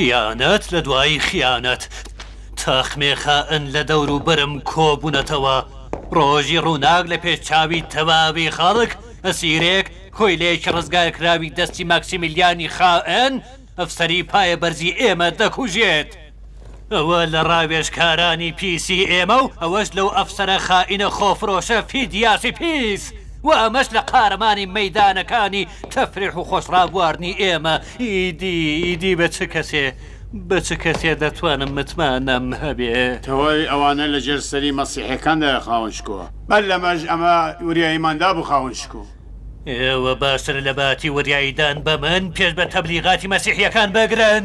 خیانەت لە دوای خیانەت. تاقمێ خائن لە دەوروبەرم کۆ بوونەتەوە. ڕۆژی ڕووناک لە پێش چاوی تەواوی خەڵک، ئەسیرێک، کۆیلەیەکی ڕزگارکراوی دەستی ماکسیمیلیانی خائن، ئەفسەری پایەبەرزی ئێمە دەکوژێت. ئەوە لە ڕاوێژکارانی پیسی ئێمە و ئەوەش لەو ئەفسەرە خائینە خۆفرۆشە فیدیاسی پیس و ئەمەش لە قارەمانی مەیدانەکانی تەفریح و خۆشڕابواردنی ئێمە، ئیدی ئیدی بە چ کەسێ بە چ کەسێ دەتوانم متمانەم هەبێ؟ تەواوی ئەوانە لە ژێر سەری مەسیحیەکاندایە خاوەن شکۆ. بەر لەمەش ئەمە وریاییمان دابوو خاوەن شکۆ. ئێوە باشترە لە باتی وریاییدان بە من پێش بە تەبلیغاتی مەسیحیەکان بگرن.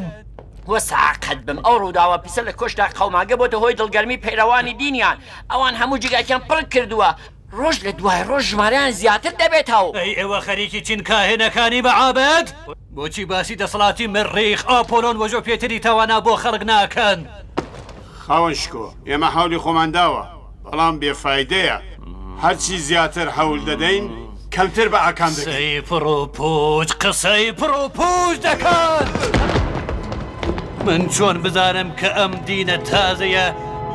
وەسا قەت بم ئەو ڕووداوە پیسە لە کۆشکدا قەوماگە بۆتە هۆی دڵگەرمی پەیڕەوانی دینیان ئەوان هەموو جێگاکیان پڕ کردووە ڕۆژ لە دوای ڕۆژ ژمارەیان زیاتر دەبێتەو. ئەی ئێوە خەریکی چین کاهینەکانی بەعابد؟ بۆچی باسی دەسەڵاتی مریخ، ئاپۆلۆن و ژۆپێتری توانا بۆ خەڵک ناکەن؟ خاوەن شکۆ، ئێمە حەولی خۆمان داوە، بەڵام بێ فایدەیە، هەرچی زیاتر حەول دەدەین کەمتر بە ئاکام دەگەین. قسەی پڕوپووچ، قسەی پڕوپووچ دەکەن! من چۆن بزانم کە ئەم دینە تازەیە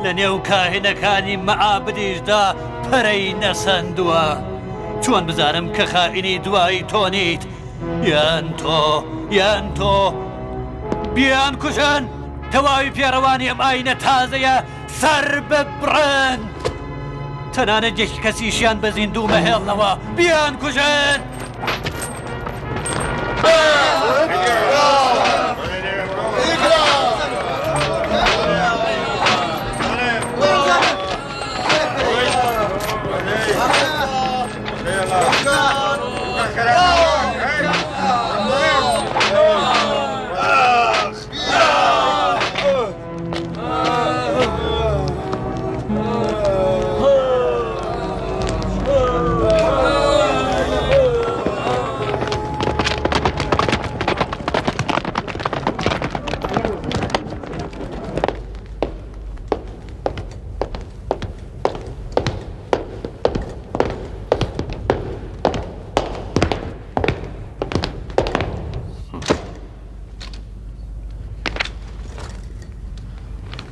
لە نێو کاهینەکانی مەعابدیشدا پەرەی نەسەندووە؟ چۆن بزانم کە خائینی دوایی تۆ نیت؟ یان تۆ، یان تۆ بیانکوژن! تەواوی پێڕەوانی ئەم ئایینە تازەیە سەر ببڕن! تەنانەت یەک کەسیشیان بە زیندوو مەهێڵنەوە، بیانکوژن!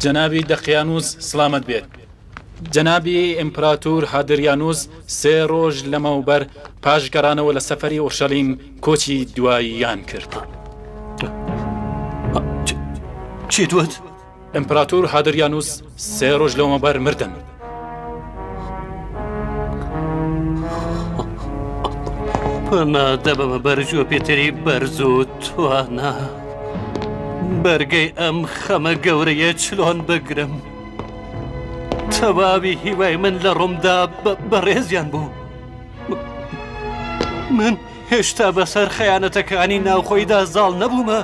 جەنابی دەقیانوس سڵامەت بێت. جەنابی ئیمپراتور هادریانوس سێ ڕۆژ لەمەوبەر پاش گەڕانەوە لە سەفەری ئورشەلیم کۆچی دواییان کرد. چیت وت؟ ئیمپراتور هادریانوس سێ ڕۆژ لەومەبەر مردن. پەنا دەبەمە بەر جۆپێتری بەرز و توانا. بەرگەی ئەم خەمە گەورەیە چلۆن بگرم؟ تەواوی هیوای من لە ڕۆمدا بەڕێزیان بوو. من هێشتا بەسەر خەیانەتەکانی ناوخۆیدا زاڵ نەبوومە،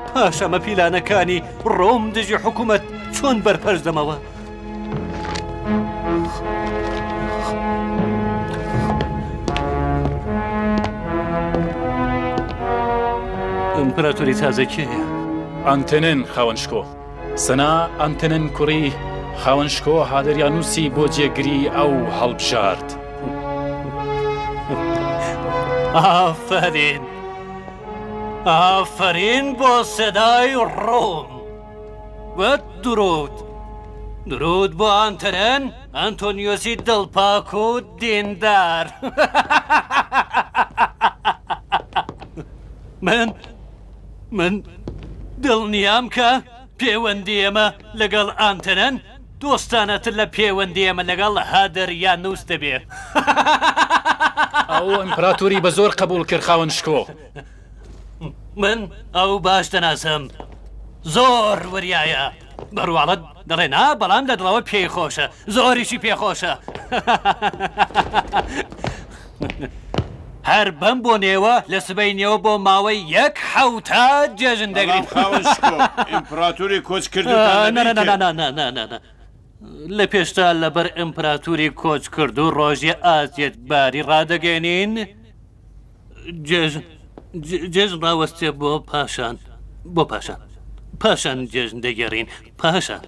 پاش ئەمە پیلانەکانی ڕۆم دژی حکوومەت چۆن بەرپەرچ دەمەوە؟ ئیمپراتۆری تازە کێیە؟ ئانتنن خاوەن شکۆ. سەنا ئانتنن کوڕی خاوەن شکۆ هادریانوسی بۆ جێگری ئەو هەڵبژارد. ئافەرین ئافەرین بۆ سەدای ڕۆم و درود درود بۆ ئانتنن ئەنتۆنیۆسی دڵپاک و دیندار من من دڵنیام کە پێوەندی ئێمە لەگەڵ ئانتنن دۆستانەتر لە پێوەندی ئێمە لەگەڵ هادریانوس دەبێ. ئەو ئیمپراتۆری بە زۆر قەبووڵ کرد خاوەن شکۆ. من ئەو باش دەناسم. زۆر وریایە. بە ڕواڵەت دەڵێ نا، بەڵام لە دڵەوە پێی خۆشە. زۆریشی پێ خۆشە. هەر بەم بۆنەیەوە لە سبەینێوە بۆ ماوەی یەک حەوتە جێژن دەگرین. بەڵام خاوەن شکۆ، ئیمپڕاتوری کۆچکردووتان لەبیر کرد. نا نا نا نا نا، لە پێشتا لەبەر ئیمپراتوری کۆچکردوو ڕۆژی ئازیەتباری ڕادەگەیەنین، جێژن جێژن ڕاوەستێ بۆ پاشان، بۆ پاشان، پاشان جێژن دەگێڕین، پاشان.